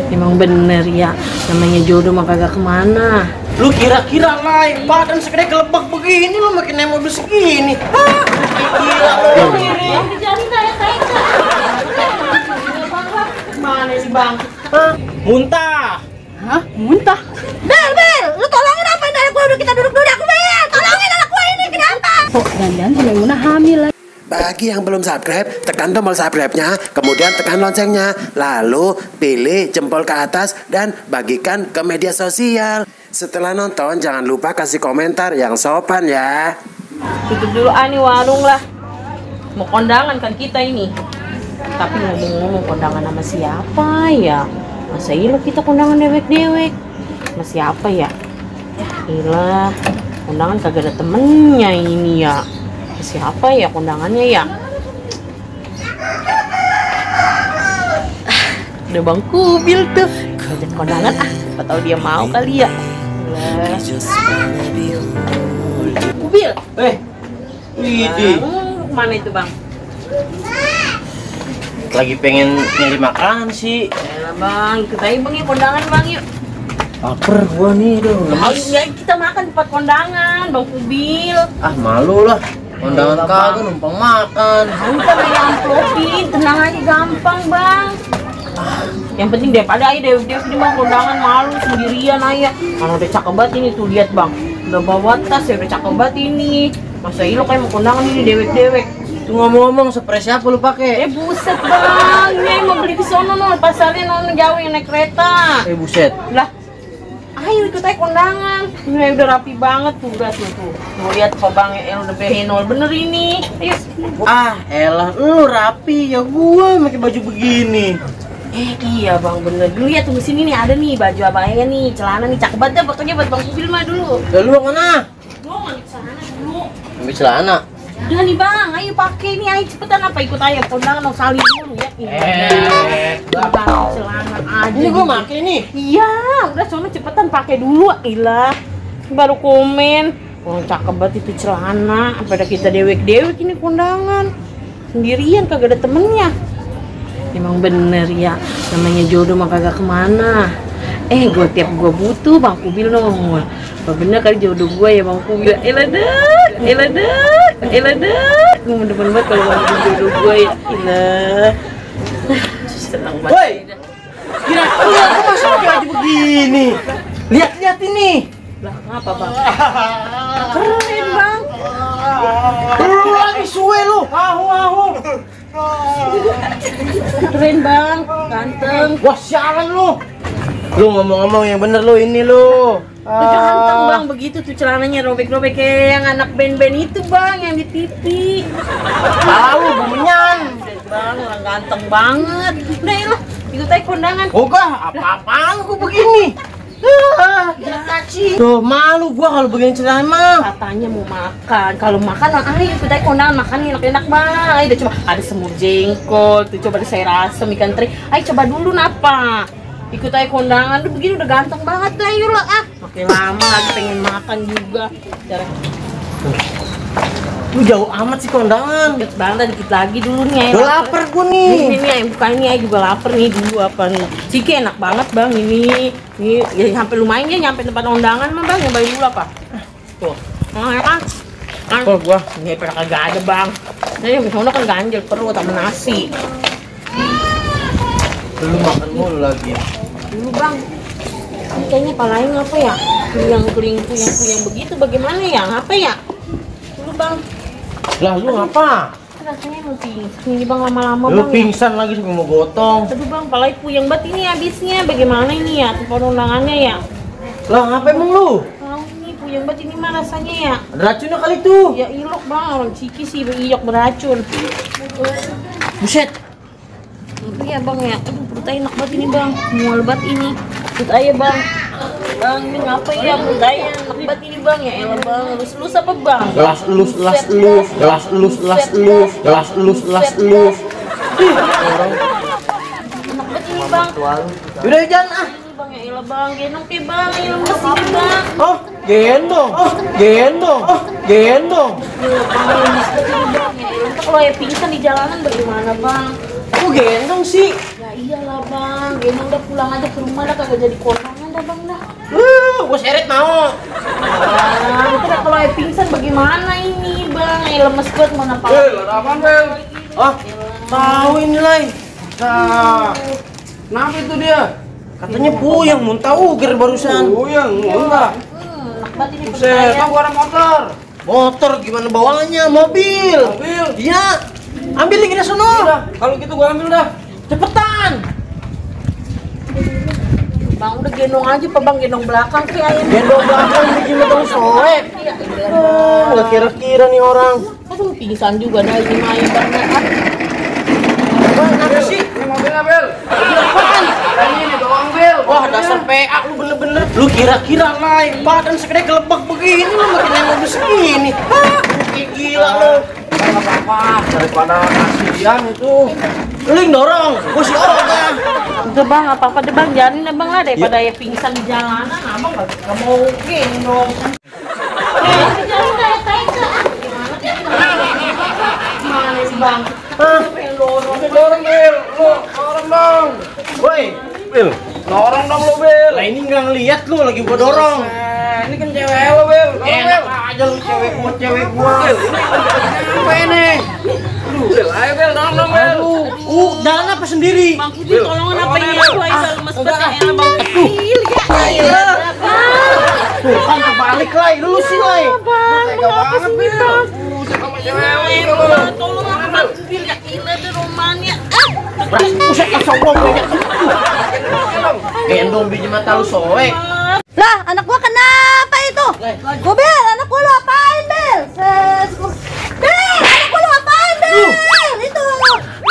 Emang bener ya, namanya jodoh mah kagak kemana. Lu kira-kira lain badan segede gelebak begini lu makin mobil segini. Hah? Gila lu kiri. Yang dijari kayak mana sih bang? Hah? Muntah. Hah? Muntah? Bel, lu tolongin apa dari gua udah kita duduk-duduk aku Bel. Tolongin anak gua ini kenapa? Oh, dan Muna hamil lagi. Bagi yang belum subscribe, tekan tombol subscribe-nya, kemudian tekan loncengnya, lalu pilih jempol ke atas dan bagikan ke media sosial. Setelah nonton, jangan lupa kasih komentar yang sopan ya. Tutup dulu ani warung lah. Mau kondangan kan kita ini. Tapi ngomong-ngomong kondangan sama siapa ya? Masa iya kita kondangan dewek-dewek? Sama siapa ya? Ilah, kondangan kagak ada temennya ini ya. Siapa ya kondangannya ya? Udah Bang Kubil tuh ngajak kondangan apa tahu dia mau kali ya. Kubil, Widih. mana itu Bang? Lagi pengen nyari makan sih. Ya Bang, ikut aja Bang ya kondangan Bang yuk. Lapar gua nih dong. Ya kita makan tempat kondangan Bang Kubil. Ah malu lah. Kondangan kagak numpang makan. Bukan aja amplopin, tenang aja gampang Bang. Yang penting daripada aja dewek-dewek ini Bang kondangan malu sendirian aja. Karena udah cakep banget ini tuh lihat Bang. Udah bawa tas ya udah cakep banget ini. Masa iya lo kayak mau kondangan ini dewek-dewek. Tuh ngomong-ngomong spray siapa lu pakai? Buset Bang, ini mau beli di sono no, pasarnya no jauh yang naik kereta. Buset. Lah, ayo ikut aja kondangan. Ini udah rapi banget tuh, udah tuh. Mau lihat kok Bang El udah behenol bener ini. Ayo. Ah, elah lu rapi ya gua pakai baju begini. Iya Bang bener. Dulu ya tunggu sini nih ada nih baju abangnya nih, celana nih cakep banget dah pokoknya buat Bang Kubil mah dulu. Lalu mau mana? Gua mau ambil celana dulu. Ambil celana. Udah nih Bang, ayo pakai nih, ayo cepetan apa ikut aja kondangan mau salin dulu ya. Bang celana aja. Ini gua pakai nih. Iya, udah sono cepetan pakai dulu ilah. Baru komen. Oh, cakep banget itu celana. Pada kita dewek-dewek ini kondangan. Sendirian kagak ada temennya. Emang bener ya, namanya jodoh mah kagak kemana. Tiap gua butuh Bang Kubil nongol. Apa bener kali jodoh gua ya Bang Kubil. Eladak. Gua demen banget kalau Bang Kubil jodoh gua ya. Ilah. Senang banget. Woi. Kira-kira aku masih pakai baju begini. Lihat ini. Lah, ngapa Bang? Keren Bang. Lu lagi suwe lu. Ahu. Keren Bang, ganteng. Wah, sialan lu. Lu ngomong-ngomong yang bener lu ini lu. Udah ganteng Bang, begitu tuh celananya robek-robek kayak yang anak band-band itu Bang, yang di TV. Tahu bunyan. Bang, orang ganteng banget. Udah lah, ikut aja kondangan. Enggak, apa-apaan gua begini. Jangan sih. Tuh, malu gua kalau begini celana mah. Katanya mau makan. Kalau makan, ayo ikut aja kondangan, makan enak-enak Bang. Ayo udah coba ada semur jengkol, tuh coba ada sayur asem, ikan teri. Ayo coba dulu napa. Ikut aja kondangan, tuh begini udah ganteng banget dah, ayo lah makin lama lagi pengen makan juga. Lu jauh amat sih kondangan. Deket banget, dikit lagi dulu nih. Udah lapar gua nih. Ini bukan ini, ayo juga lapar nih dulu apa nih. Ciki enak banget Bang ini. Nih ya sampai lumayan ya nyampe tempat undangan mah Bang, nyobain dulu apa? Tuh. Ya kan? Kok gua Ini pernah kagak ada Bang. Nah, yang sono kan ganjel perut sama nasi. lu makan mulu lagi. Dulu Bang. Ini kayaknya palanya apa ya? Kuyang begitu bagaimana ya? Apa ya? Dulu Bang. Lah lu ngapa? Rasanya mau pingsan ini Bang lama-lama Lu Bang. pingsan lagi sampai mau gotong. Aduh Bang, palanya puyeng banget ini habisnya. Bagaimana ini ya tempat undangannya ya? Lah ngapa emang lu? Tahu nih puyeng banget ini mah rasanya ya. Ada racunnya kali tuh. Ya ilok Bang, orang Ciki sih iyok beracun. Buset. Itu ya Bang ya. Aduh perut enak banget ini Bang. Mual banget ini. Perut aja Bang. Bang, ini ngapa ya perut aja enak banget ini Bang ya. Elah Bang, lus apa Bang? Gelas elus. Enak banget ini Bang. Udah jangan ah. Bang ya elah Bang, gendong ke Bang, ya lemes ini Bang. Oh, gendong. Ya Bang, lemes banget ini Bang ya. Kalau ya pingsan di jalanan bagaimana Bang? Kok gendong sih? Ya iyalah Bang, gendong udah pulang aja ke rumah dah, kagak jadi kondangan dah bang dah. Gua seret mau. Itu dah kalau pingsan bagaimana ini bang? Lemes banget mana pak? Ada apaan, Bel? Ah, tahu ini Lai. Nah, Kenapa itu dia? katanya puyeng muntah uger barusan. Yang enggak. Enak banget ini Buset, perut aku ada motor. Motor gimana bawanya? Mobil. Mobil. Iya. Ambil lagi dah sono. Udah, kalau gitu gua ambil dah. Cepetan. Bang udah gendong aja pak bang, gendong belakang sih ayam. Gendong belakang bikin motor soek. Iya, Nggak kira-kira nih orang. aduh pingsan juga dah ini mah ayam banget. Kenapa sih? Ini mobilnya, Bel. Mobil apaan? Ini doang, Bel. Wah, dasar PA lu bener-bener. Lu kira-kira Lai, badan segede gelebak begini lu makin naik mobil segini. Hah? Kayak gila lu. Enggak apa-apa, daripada kasihan itu. Lu yang dorong, gua si Olga. Udah bang, apa-apa deh bang, jalanin deh bang lah daripada ya pingsan di jalanan, abang gak mau gendong. Jalan dah, tega. Gimana sih bang? Hah? Pengen dorong. Dorong, Bel. Lu dorong dong. Woi, Bel. Dorong dong lu, Bel. lah ini nggak ngeliat lu lagi gua dorong. Ini kan cewek lu, Bel. Dorong, Enak Bel. aja lu cewek gua. Apa ini? Bel, ayo, Bel. Dorong dong, Bel. Jalan apa sendiri? Bang Kudin tolongan apa ini? Aduh, ayo lemes banget ya bang. Kecil ya. Tuh kan kebalik Lai, lu sih Lai. Bang, kenapa sih nih bang? Sama cewek lu. Tolong aku bang Kudin, ya gila deh rumahnya. Buset ka sombong banyak. Gendong biji mata lu soek. Lah, anak gua kenapa itu? Gua Bel, anak gua lu apain, Bel? Bel, anak gua lu apain, Bel? Itu.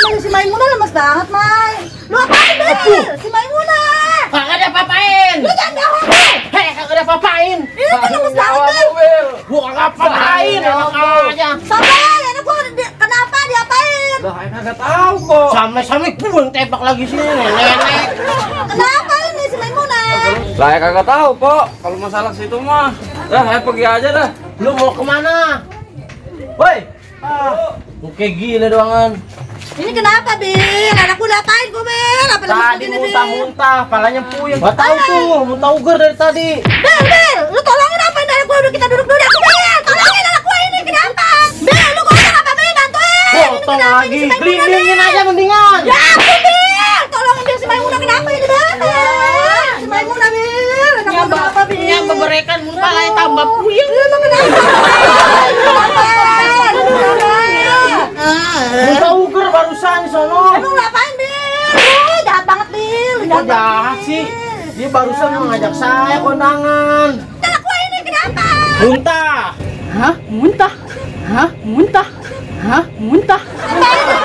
Ini si Maimunah lemes banget, Mai. Lu apain, Bel? Si Maimunah. Kagak ada apa-apain. Lu jangan bohong, Bel. Hei, kagak ada apa-apain. Ini kan lemes banget, Bel. Bel. Gua kagak apa-apain, enak aja. Sabar, anak gua kenapa diapain? Lah, saya kagak tahu kok. Sampai gua yang tembak lagi sini, nenek. Kenapa ini si Maimunah? Lah, saya kagak tahu, Pok. Kalau masalah situ mah, dah saya pergi aja dah. Lu mau kemana? Woi. Lu kayak gila doangan. Ini kenapa, Bel? Anak gua diapain gua, Bel? Apa lemes Tadi begini, Bel? muntah-muntah, palanya puyeng. Gak tahu tuh, muntah uger dari tadi. Bel, lu tolongin apa anak gua, udah kita duduk dulu aku Bel. Tolongin anak gua ini kenapa? Bel, lu ngomong apa Bel, bantuin. Ini Potong kenapa lagi, ini si Maimunah, gelindingin Bel? aja mendingan. Ya ampun Bel, tolongin Bel si Maimunah kenapa ini Bel? Si Maimunah Bel, kenapa apa Bel? Punya beberekan muka lain tambah puyeng. Lu kenapa? Muntah uger barusan di sono. Emang ngapain Bel? Jahat banget Bel. Kok jahat sih? Dia barusan mau ngajak saya kondangan. Anak gua ini kenapa? Muntah. Hah? Muntah? Hah? Muntah? Hah? Muntah? Ngapain Bel?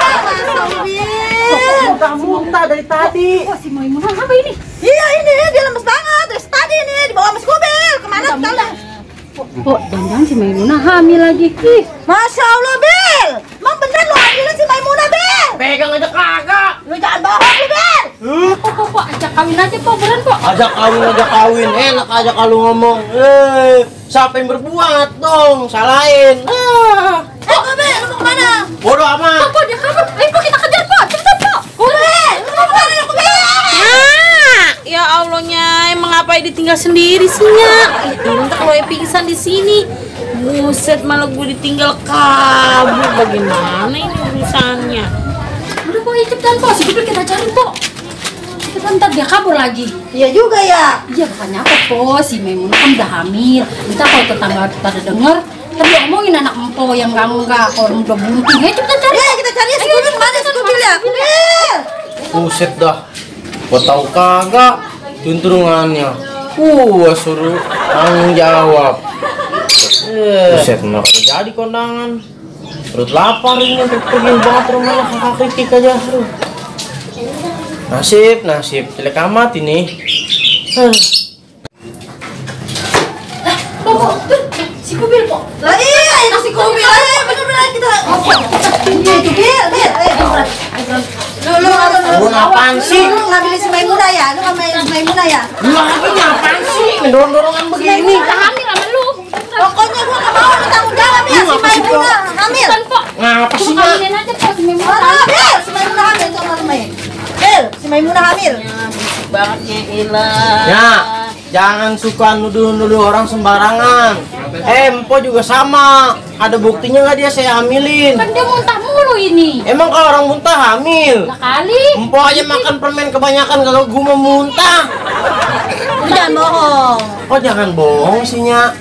Masa Bel? Muntah-muntah dari tadi. Wah si Maimunah apa ini? Iya ini dia lemes banget dari tadi nih dibawa sama si gua Bel. Kemana sekarang? Kok jangan si Maimunah hamil lagi? Ih, Masya Allah Bel, emang bener lu hamilin si Maimunah Bel? Pegang aja kagak. Lu jangan bohong lu Bel. kok ajak kawin aja kok beran kok. Ajak kawin. Enak aja kalau ngomong. Siapa yang berbuat dong? Salahin. Bel, lu mau kemana? Bodoh amat. Kok dia kabur? Ayo kok kita kejar kok, cepetan kok. Bel, lu mau kemana aku Bel? Ya Allahnya, emang apa ditinggal sendiri sih Nya? Entah kalau pingsan di sini. Buset, malah gue ditinggal kabur. Bagaimana ini urusannya? Udah kok cepetan kok, si Jibril kita cari kok. Cepetan ntar dia kabur lagi. Iya juga ya. Iya bukannya apa kok, si Maimunah kan udah hamil. Kita kalau tetangga pada denger, kan dia omongin anak empo yang enggak orang udah bunting. Ayo cepetan cari. Ya kita cari si Kubil kemana si Kubil ya? Kubil. Buset dah. Gua tahu kagak tuntungannya. Gua suruh tanggung jawab. Buset, kenapa jadi kondangan? Perut lapar ini, pergi banget rumahnya kakak kritik aja. Aduh. Nasib, jelek amat ini. Kok, tuh, si Kubil kok. Lah iya itu si Kubil aja bener-bener kita. Iya itu Bil. Lu Apaan sih? Lu ngambilin si Maimunah ya? Lu ngambilin si Maimunah ya? Lu lagi apaan sih? Ngedorong-dorongan begini. Hamil sama lu. Pokoknya gua nggak mau lu tanggung jawab ya si Maimunah hamil. Cepetan kok. Ngapa sih, Lu Mak? kawinin aja kok si Maimunah. Mana Bil? Si Maimunah hamil sama temen. Bel, si Maimunah hamil. Berisik bangetnya Ilah. Ya, jangan suka nuduh-nuduh orang sembarangan. Empo juga sama. Ada buktinya nggak dia saya hamilin? Kan dia muntah mulu ini. Emang kalau orang muntah hamil? Lah kali. Empo aja makan permen kebanyakan kalau gua mau muntah. Lu jangan bohong. Oh jangan bohong sih Nya.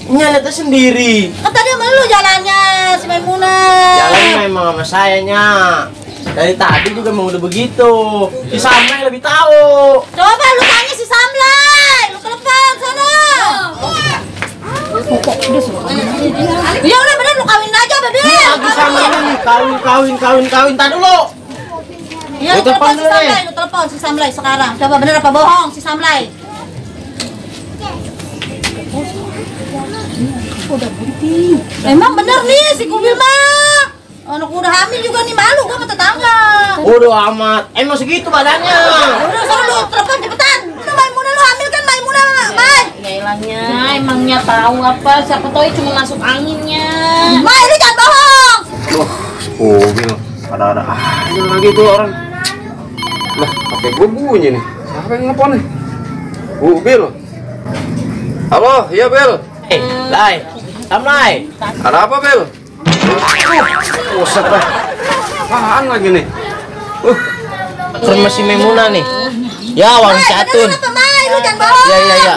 Nya lihatnya sendiri. Kan tadi sama lu jalannya si Maimunah. Jalan memang sama saya Nya. Dari tadi juga mau udah begitu. Si Samlai lebih tahu. Coba lu tanya si Samlai. Lu telepon sana. Ya udah bener lu kawin aja Bebe. Lagi sama ini kawin. Tadi dulu. Ya Lu lu telepon telepon si dulu Samlai, lu telepon si Samlai sekarang. Coba bener apa bohong si Samlai? Emang bener nih si Kubil mah. Anak udah hamil juga nih malu gua sama tetangga. Udah amat. Emang segitu badannya. Udah sana lu telepon cepetan. Udah Maimunah lu hamil kan Maimunah, Mai. Ya ilahnya, emangnya tahu apa? Siapa tahu cuma masuk anginnya. Mai lu jangan bohong. Mobil. Ada aja lagi tuh orang. Lah, HP gue bunyi nih. Siapa yang nelfon nih? Bil. Halo, iya Bel. Lai. Samlai. Ada apa Bel? Buset dah. Apaan lagi nih? Rumah si Maimunah nih. Ya, Wang Catun. Apa Mai lu jangan bohong. Ya.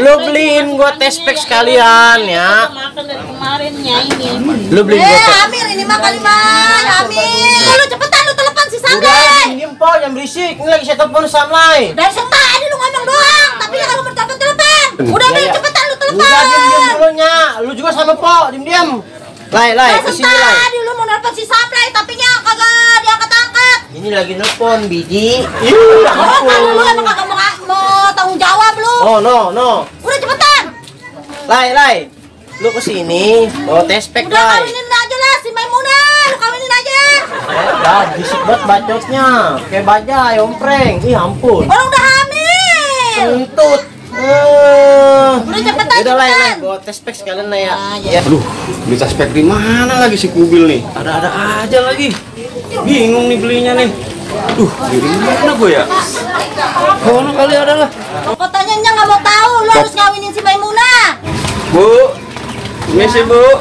Lu beliin gua tespek sekalian ya. Makan dari kemarinnya ini. Lu beliin gua tespek. Hamil ini mah kali Mai, hamil. Lu cepetan lu telepon si Samlai. Udah, diem po, jangan berisik. Ini lagi saya telepon Samlai. Dari tadi lu ngomong doang, tapi lu kagak bertelepon telepon. Udah Bil, cepetan lu telepon. Udah diem dulu Nya. Lu juga sama po, diem. Lai, kesini Lai. Tadi lu mau nelpon si Samlai, tapi nya kagak diangkat-angkat. Ini lagi nelpon biji. Oh, kalau lu emang kagak mau tanggung jawab lu. Oh, no. Udah cepetan. Lai. Lu kesini, bawa tespek Udah Lai. kawinin aja lah si Maimunah, lu kawinin aja. Udah, bisik banget bacotnya. Kayak bajai, ompreng. Ih, ampun. Orang udah hamil. Kentut. Udah cepetan, Udah Lai, cepetan. bawa tespek sekalian Lai ya. Aduh, beli tespek di mana lagi si Kubil nih? Ada aja lagi. Bingung nih belinya nih. Aduh, beli mana gue ya? Kono kali ada lah. Katanya nya nggak mau tahu, lu harus ngawinin si Maimunah. Bu, misi Bu.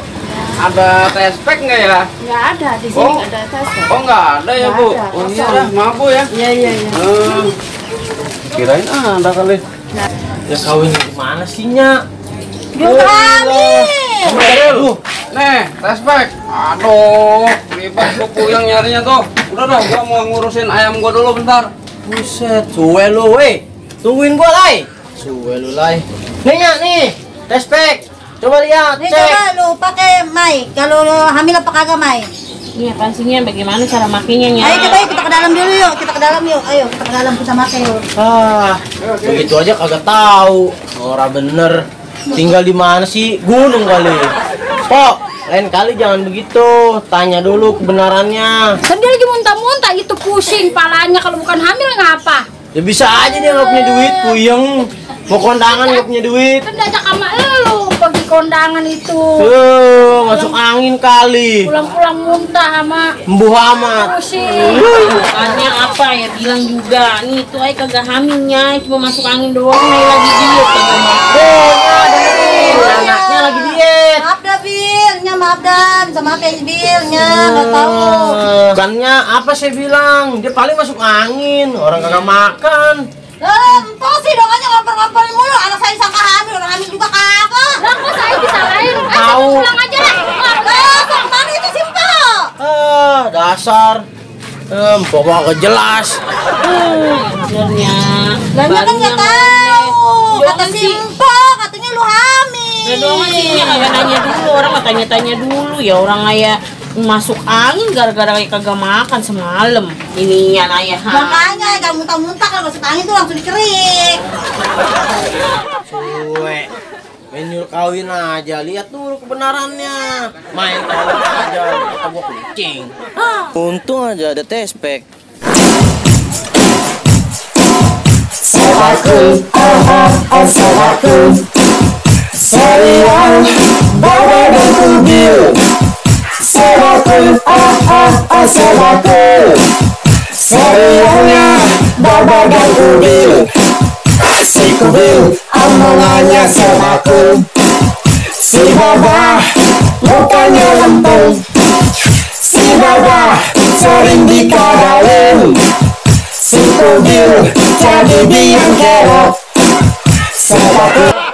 Ada tespek nggak ya? Nggak ada di sini, nggak ada tes. Oh nggak ada ya Bu. Oh iya dah, maaf Bu ya. Iya. Kirain ada kali. Ya kawin gimana sih Nya? Dia udah hamil. Aduh, nih tespek. Aduh, ribet gua puyeng nyarinya tuh. Udah dah, gua mau ngurusin ayam gua dulu bentar. Buset, suwe lu weh. Tungguin gua Lai. Suwe lu Lai. Nih Nya nih, tespek. Coba lihat, Nih cek. coba lu pakai Mai. Kalau lu hamil apa kagak Mai? Ini apaan sih Nya? Bagaimana cara makainya Nya? Ayo coba kita ke dalam dulu yuk. Kita ke dalam yuk. Ayo kita ke dalam kita makan yuk. Begitu aja kagak tahu. Ora bener. Tinggal di mana sih? Gunung kali. Pok, lain kali jangan begitu. Tanya dulu kebenarannya. Kan dia lagi muntah-muntah itu pusing palanya kalau bukan hamil ngapa? Ya bisa aja dia nggak punya duit, puyeng. Mau kondangan nggak punya duit. Kan diajak sama lu pergi kondangan itu. Masuk angin kali. Pulang-pulang muntah sama Embuh amat. pusing. Makanya apa ya bilang juga. Nih itu aja kagak hamilnya, cuma masuk angin doang. Nih lagi diet kagak makan. Anaknya lagi diet. Maaf dah Bil, nya maaf dah. Bisa maaf ya Bil, nya nggak tahu. Bukannya apa saya bilang, dia paling masuk angin. Orang kagak makan. Empok sih donganya ngompor-ngomporin mulu. Anak saya sangka hamil, orang hamil juga kagak. Lah kok saya disalahin? Tahu. Pulang aja lah. Bang, mana itu si Empok? Dasar. Empok kagak jelas. Sebenarnya. Lah nya kan nggak tahu. Kata Doang si sih. Empok, katanya lu hamil. Nah doang sih Nya kagak nanya dulu. Orang nggak tanya-tanya dulu ya. Orang kayak masuk angin gara-gara kayak kagak makan semalam. Ininya nanya. Makanya jangan muntah-muntah kalau masuk angin tuh langsung dikerik. Suwe. Menyuruh kawin aja, lihat dulu kebenarannya. Main kawin aja, kata gua kucing. Untung aja ada tespek. Seriusnya Baba dan Kubil. Si Kubil omongannya sebaku, si Baba mukanya lempeng, si Baba sering dikadalin, si Kubil jadi biang kerok. Sebaku